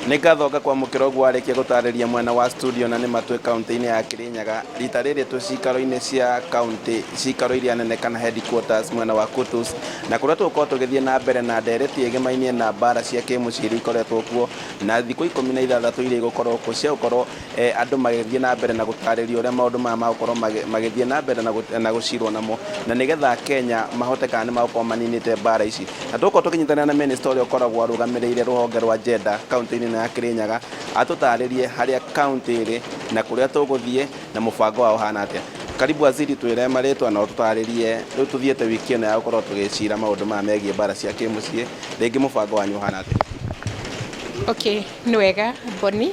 Nĩ ngatho ngakwamũkĩra ũguo warĩkia gũtarĩria mwena wa studio na nĩ ma twĩ kaũntĩ-inĩ ya Kĩrĩnyaga. Rita rĩrĩ twĩ cikaro-inĩ cia kaũntĩ, cikaro iria nene kana headquarters mwena wa Kutus, na kũrĩa tũgũkorwo tũgĩthiĩ na mbere na ndereti ĩgĩmainie na mbara cia kĩmũciĩ iria ikoretwo kuo na thikũ 16 iria igũkorwo kuo cia gũkorwo andũ magĩthiĩ na mbere na gũtarĩria ũrĩa maũndũ maya magũkorwo magĩthiĩ na mbere na gũcirwo namo na nĩgetha Kenya mahote kana nĩ magũkorwo maninĩte mbara ici. Na tũgũkorwo tũkĩnyitanĩra na minister ũrĩa ũkoragwo arũgamĩrĩire rũhonge rwa gender kaũntĩ-inĩ ĩno ya Kĩrĩnyaga atũtarĩrie harĩa kaũntĩ ĩrĩ na kũrĩa tũgũthiĩ na mũbango wao ũhana atĩa. Karibu Waziri, twĩre marĩtwa na ũtũtarĩrie rĩu tũthiĩte wiki ĩno ya gũkorwo tũgĩcira maũndũ maya megiĩ mbara cia kĩmũciĩ, rĩngĩ mũbango wanyu ũhana atĩa? Okay, nĩ wega Boni.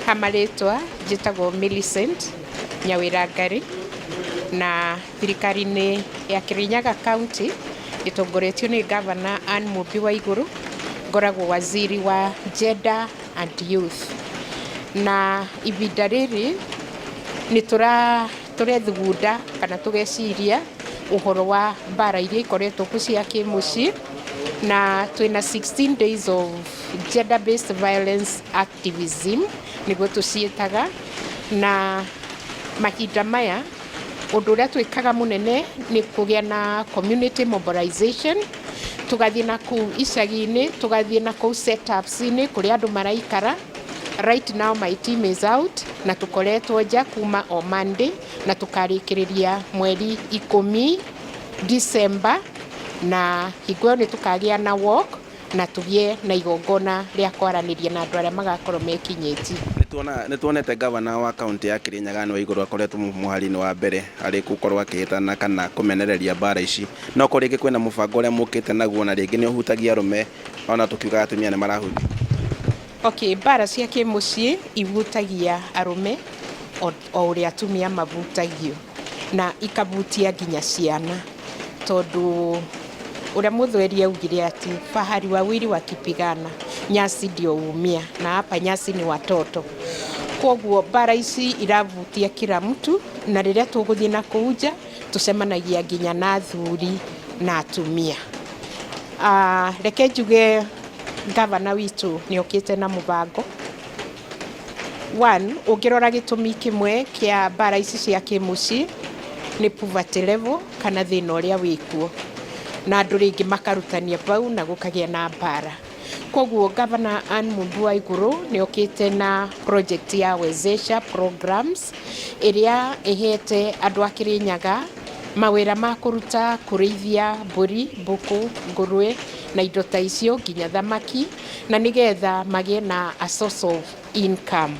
Ha marĩtwa njĩtagwo Millicent Nyawĩra Ngari na thirikari-inĩ ya Kirinyaga County ĩtongoretio nĩ Governor Anne Mũmbi Waigũrũ, ngoragwo waziri wa Gender and Youth. Na ihinda rĩrĩ nĩ tũrethugunda kana tũgeciria ũhoro wa mbara iria ikoretwo kuo cia kĩmũciĩ na twĩna 16 days of gender based violence activism nĩguo tũciĩtaga. Na mahinda maya ũndũ ũrĩa twĩkaga mũnene nĩ kũgĩa na community mobilization, tũgathiĩ na kũu icagi-inĩ, tũgathiĩ na kũu setups-inĩ kũrĩa andũ maraikara. Right now my team is out na tũkoretwo nja kuma o Monday na tũkarĩkĩrĩria mweri 10 December, na hingo ĩyo nĩ tũkagĩa na walk na tũgĩe na igongona rĩa kwaranĩria na andũ arĩa magakorwo mekinyĩtie. Nĩ tuonete gavana wa kaũntĩ ya Kĩrĩnyaga Anne Waigũrũ akoretwo mũhari-inĩ wa mbere harĩ gũkorwo akĩhĩtana kana kũmenereria mbara ici. No korwo rĩngĩ kwĩna mũbango ũrĩa mũkĩte naguo na rĩngĩ nĩ ũhutagia arũme ona tũkiugaga atumia nĩ marahutio. Okay, mbara cia kĩmũciĩ ihutagia arũme o ũrĩa atumia mavutagio na ikavutia nginya ciana, tondũ ũrĩa mũthweri augire atĩ fahari wawili wakipigana nyasi ndio huumia, na hapa nyasi ni watoto. Koguo mbara ici iravutia kila mtu, na rĩrĩa tũgũthiĩ na kũu nja tũcemanagia nginya na athuri na atumia. Reke njuge gavana witũ nĩ okĩte na mũbango. One, ũngĩrora gĩtũmi kĩmwe kĩa mbara ici cia kĩmũciĩ nĩ poverty level kana thĩna ũrĩa wĩkuo, na andũ rĩngĩ makarutania bau na gũkagĩa na mbara. Koguo Gavana Anne Mũmbi Waigũrũ nĩ okĩte na project ya Wezesha programs ĩrĩa ĩhete andũ a Kĩrĩnyaga mawĩra ma kũruta kũrĩithia mbũri, mbũkũ, ngũrwe na indo ta icio nginya thamaki, na nĩgetha magĩe na a source of income.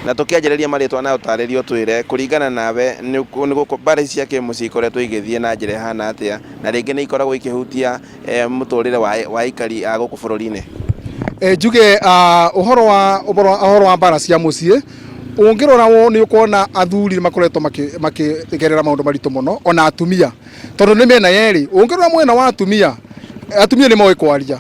Na tũkĩanjĩrĩria marĩtwa na ũtarĩrio twĩre kũringana nawe nĩ gũkũ mbara ici cia kĩmũciĩ ikoretwo igĩthiĩ na njĩra ĩhana atĩa, na rĩngĩ nĩ ikoragwo ikĩhutia mũtũrĩre wa aikari a gũkũ bũrũri-inĩ. Njuge ũhoro wa mbara cia mũciĩ, ũngĩrora nĩ ũkuona athuri nĩ makoretwo makĩgerera maũndũ maritũ mũno, ona atumia, tondũ nĩ mĩena yerĩ. Ũngĩrora mwena wa atumia, atumia nĩ moĩ kwaria,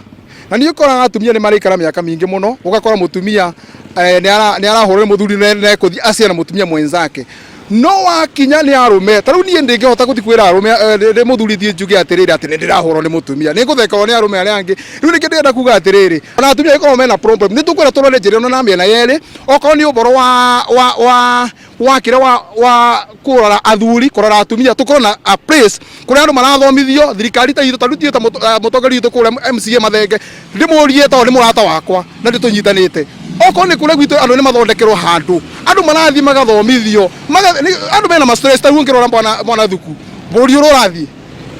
na nĩ ũkoraga atumia nĩ maraikara mĩaka mĩingĩ mũno, ũgakora mũtumia nĩ arahũrwo nĩ mũthuri na ekũthiĩ aciare na mũtumia mwenzake. No wakinya nĩ arũme, ta rĩu niĩ ndingĩhota gũthiĩ kwĩra arũme ndĩ mũthuri thiĩ njuge atĩrĩrĩ atĩ nĩ ndĩrahũrwo nĩ mũtumia, nĩ ngũthekerwo nĩ arũme arĩa angĩ. Rĩu nĩkĩo ndĩrenda kuga atĩrĩrĩ, ona atumia angĩkorwo mena problem, nĩ tũkwenda tũrore njĩra ĩno na mĩena yerĩ, okorwo nĩ ũhoro wa kĩrĩa wa kũrora athuri, kũrora atumia, tũkorwo na a place kũrĩa andũ marathomithio, thirikari ta itũ, ta rĩu ithuĩ ta mũtongoria witũ kũrĩa MCA Mathenge, ndĩmũrie tondũ nĩ mũrata wakwa na nĩ tũnyitanĩte. Okorwo nĩ kũrĩa gwitũ andũ nĩ mathondekerwo handũ, andũ marathiĩ magathomithio, andũ mena ma stress, ta rĩu ũngĩrora mwana thuku, bũrũri ũrĩa ũrathiĩ,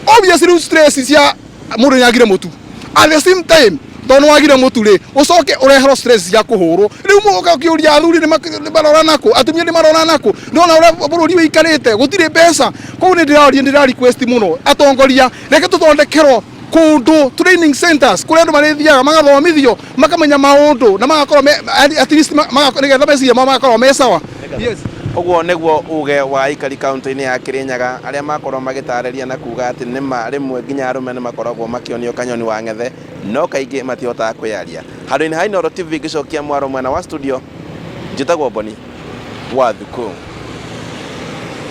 obviously rĩu stress cia mũndũ nĩ agire mũtu, at the same time tondũ nĩ wagire mũtu rĩ, ũcoke ũreherwo stress cia kũhũrwo. Rĩu ũkĩũria athuri nĩ marora nakũ, atumia nĩ marora nakũ, ndona ũrĩa bũrũri ũikarĩte, gũtirĩ mbeca. Koguo nĩ ndĩraria, ndĩra request mũno atongoria, reke tũthondekerwo kũndũ training centers kũrĩa andũ marĩthiaga magathomithio, makamenya maũndũ na magakorwo at least nĩgetha meciria mao magakorwo me sawa. Yes. Ũguo nĩguo uge wa aikari kaũntĩ-inĩ ya Kĩrĩnyaga arĩa makorwo magĩtarĩria na kuga atĩ nĩma rĩmwe nginya arũme nĩ makoragwo makĩonio kanyoni wa ng'ethe no kaingĩ matihotaga kwĩyaria. Handũ-inĩ ha Inooro TV ngĩcokia mwaro mwena wa studio, njĩtagwo Boni wa Thukũ.